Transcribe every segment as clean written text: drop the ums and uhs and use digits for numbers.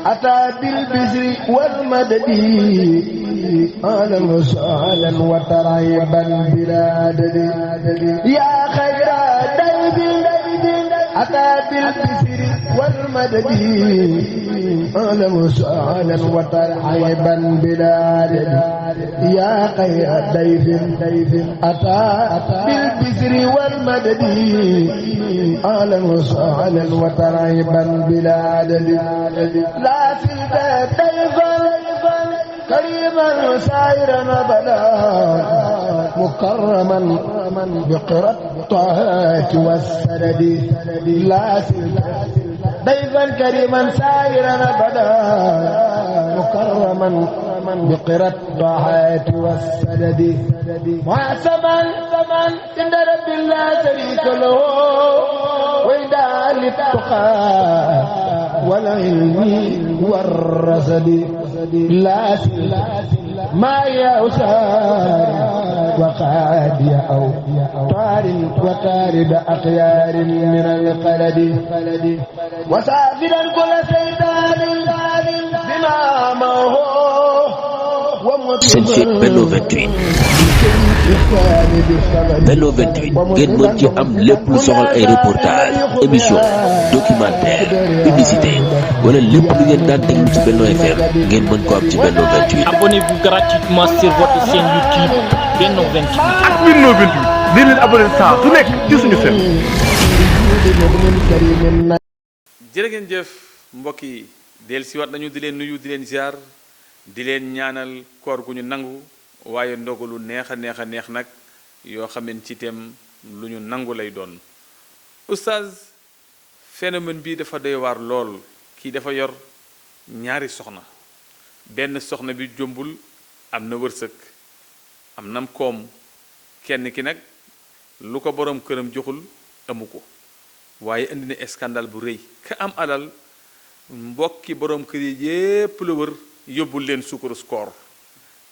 أتى بالبشر والمدد أهلا وسهلا وترحيبا بلا عدد يا خير ضيف أتى بالبشر والمدد أهلا وسهلا وترحيبا بلا عدد يا خير ضيف أتى بالبشر والمدد أهلا وسهلا وترحيبا بلا عدد لا زلت ضيفا كريما سائرا أبدا مكرما بقرى الطاعات والسدد لا زلت ضيفا كريما سائرا أبدا مكرما بقرى الطاعات والسدد محسبا عند رب لا شريك له وإدعاء للتقى والعلم والرصد لا ما يأسار وقاد أو طار وطارد أخيار من القلد وسافرا كل سيطان بما معه seen site Benno 28 Benno 28 ngeen mën ci am lépp lu soxal ay reportage émission documentaire publicité wala lépp lu ngeen daan déglu ci Benno FM ngeen mën ko am ci Benno 28. Abonnez-vous gratuitement sur votre chaîne YouTube Benno 28. ak Benno 28 di leen abonné saa su nekk ci suñu chaîne. jërë ngeen jëf mbokk yi dellusiwaat nañu di leen nuyu di leen ziar di leen ñaanal koor gu ñu nangu waaye ndogalu neex a neex nag yoo xamante ci itam lu ñu nangu lay doon. oustaz phénomène bii dafa doy waar lool kii dafa yor ñaari soxna benn soxna bi jombul am na wërsëg am nam koom kenn ki nag lu ko borom këram joxul amu ko waaye indi na scandale bu rëy ka am alal mbokki borom kër yi yépp la wër yóbbul leen suukaru koor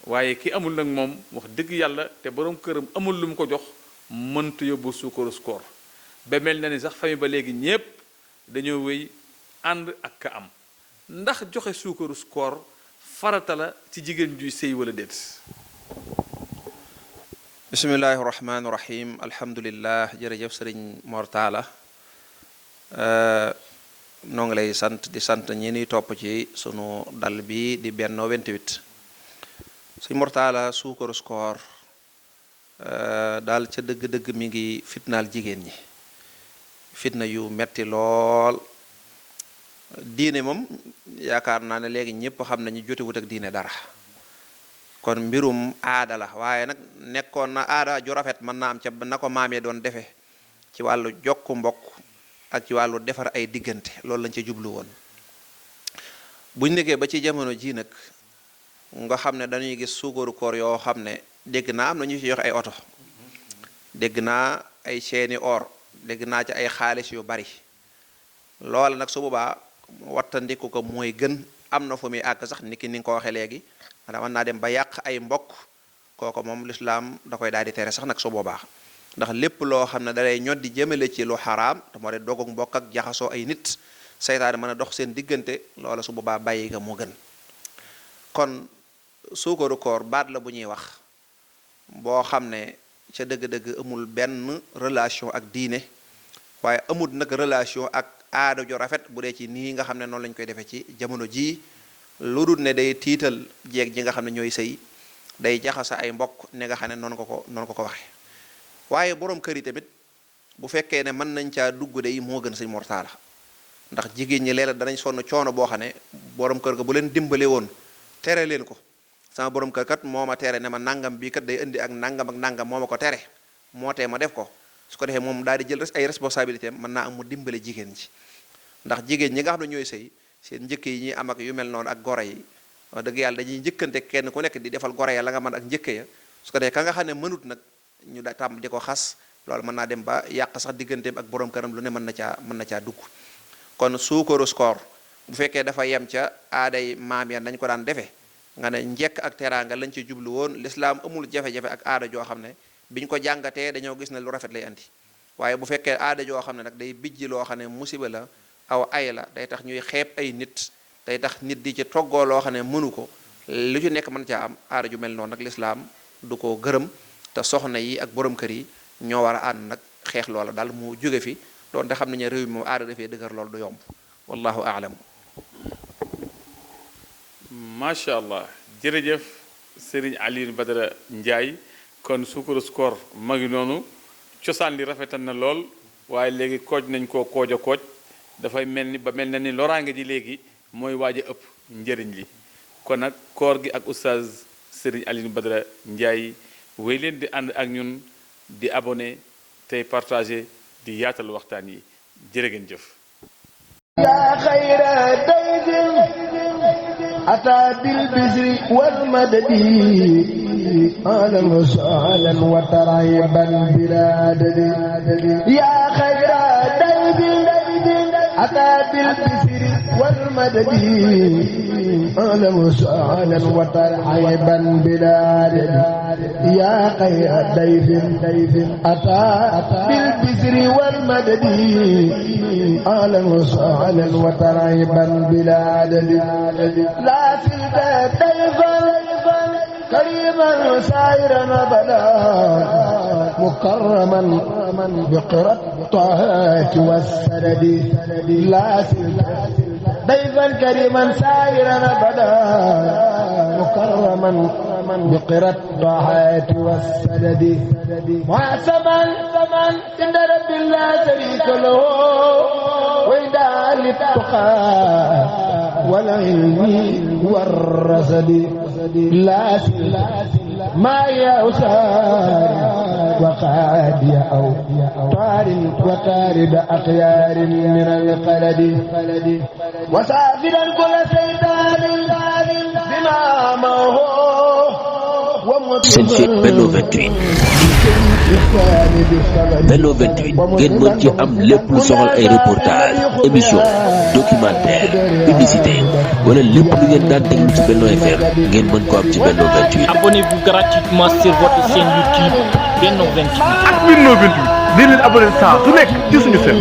waaye ki amul nag moom wax dëgg yàlla te borom këram amul lu mu ko jox mënta yóbbu suukaru koor ba mel na ni sax famille ba léegi ñépp dañoo wéy ànd ak ka am ndax joxe suukaru koor farata la ci jigéen juy sëy wala déet. bismillahi rahmaani rahim alhamdulillah jërëjëf sëriñ Mortala noo ngi lay sant di sant ñi ni topp ci sunu dal bi di Benno 28 sëriñ Mortala suukaru koor daal ca dëgg-dëgg mi ngi fitnaal jigéen ñi fitna yu metti lool diine moom yaakaar naa ne léegi ñëpp xam nañu jotewut ak diine dara kon mbirum aada la waaye nag nekkoon na aada ju rafet mën naa am ca na ko maamee doon defe ci wàllu jokku mbokk ak ci wàllu defar ay diggante loolu lañ ca jublu woon buñ nekkee ba ci jamono ji nag nga xam ne dañuy gis suukaru koor yoo xam ne dégg naa am na ñu ci joxe ay oto dégg naa ay chaîne or dégg naa ci ay xaalis yu bari loola nag su boobaa wattandiku ko mooy gën am na fu muy àgg sax niki ni nga ko waxee léegi maanaam mën naa dem ba yàq ay mbokk kooko moom lislaam da koy daal di tere sax nag su boobaa ndax lépp loo xam ne dalay ñod di jëmale ci lu xaraam te moo de dogug mbokk ak jaxasoo ay nit seytaane mën a dox seen diggante loola su boobaa bàyyi nga moo gën kon suukaru koor baat la bu ñuy wax boo xam ne ca dëgg-dëgg amul benn relation ak diine waaye amul nag relation ak aada ju rafet bu dee ci nii nga xam ne noonu lañ koy defee ci jamono jii lu dul ne day tiital jeeg ji nga xam ne ñooy sëy day jaxasa ay mbokk ne nga xam ne noonu ko waxee waaye borom kër yi tamit bu fekkee ne mën nañ caa dugg day moo gën sëñ Mortala ndax jigéen ñi léeg-léeg danañ sonn coono boo xam ne borom kër ga bu leen dimbale woon tere leen ko sama borom kër kat moo ma tere ne ma nangam bii kat day indi ak nangam moo ma ko tere moo tee ma def ko su ko defee moom daal di jël ay responsabilité mën naa am mu dimbale jigéen ji ndax jigéen ñi nga xam ne ñooy sëy seen njëkk yi ñuy am ak yu mel noonu ak goro yi wax dëgg yàlla dañuy njëkkante kenn ku nekk di defal goro ya la nga mën ak njëkk ya su ko defee ka nga xam ne mënut nag ñu da tàmm di ko xas loolu mën naa dem ba yàq sax digganteem ak borom këram lu ne mën na caa dugg kon suukaru koor bu fekkee dafa yem ca aaday maam ya dañ ko daan defee nga ne njekk ak teraanga lañ ci jublu woon lislaam amul jafe-jafe ak aada joo xam ne biñ ko jàngatee dañoo gis ne lu rafet lay andi waaye bu fekkee aada joo xam ne nag day bijji loo xam ne musiba la aw ay la day tax ñuy xeeb ay nit day tax nit di ci toggoo loo xam ne mënu ko lu ci nekk mën caa am aada ju mel noonu nag lislaam du ko gërëm te soxna yi ak borom kër yi ñoo war a ànd nag xeex loola daal mu jóge fi doon te xam nañu réew mi moom aada dafee dëgër loolu du yomb wallahu aalam. macha allah jërëjëf Serigne Alioune Badara Ndiaye kon Suukarus Koor ma ngi noonu cosaan li rafetal na lool waaye léegi kooj nañ koo kooj a kooj dafay mel ni ba mel na ni loraange ji léegi mooy waaj a ëpp njëriñ li kon nag koor gi ak oustaz Serigne Alioune Badara Ndiaye wéy leen di ànd ak ñun di abonné tey partagé di yaatal waxtaan yi jërë ngeen jëf. yaa xayra dayfin ataa bil bisri wal madadi ahlan wa sahlan wa tarhiban bilaa adadi yaa xayra dayfin ataa bil bisri wal madadi ahlan wa sahlan wa tarhiban bilaa adadi yaa xayra dayfin ataa bil bisri wal madadi ahlan wa sahlan wa tarhiban bilaa adadi لا سلت ضيفا كريما سائرا ابدا مكرما بقرى الطاعات والسدد لا سلت ضيفا كريما سائرا ابدا مكرما بقرى الطاعات والسدد معصما عند رب لا شريك له وإذا للتقى والعلم والرصد لا ما يؤثر وقاد أو طار وطارد أخيار من القلد وسافرا كل شيطان بما أمره seen site Benno 28 Benno 28 ngeen mën ci am lépp lu soxal ay reportage émission documentaire publicité wala lépp lu ngeen daan déglu ci Benno FM ngeen mën ko am ci Benno 28. Abonnez-vous gratuitement sur votre chaîne YouTube Benno 28. ak Benno 28 di leen abonné saa su nekk ci suñu seen.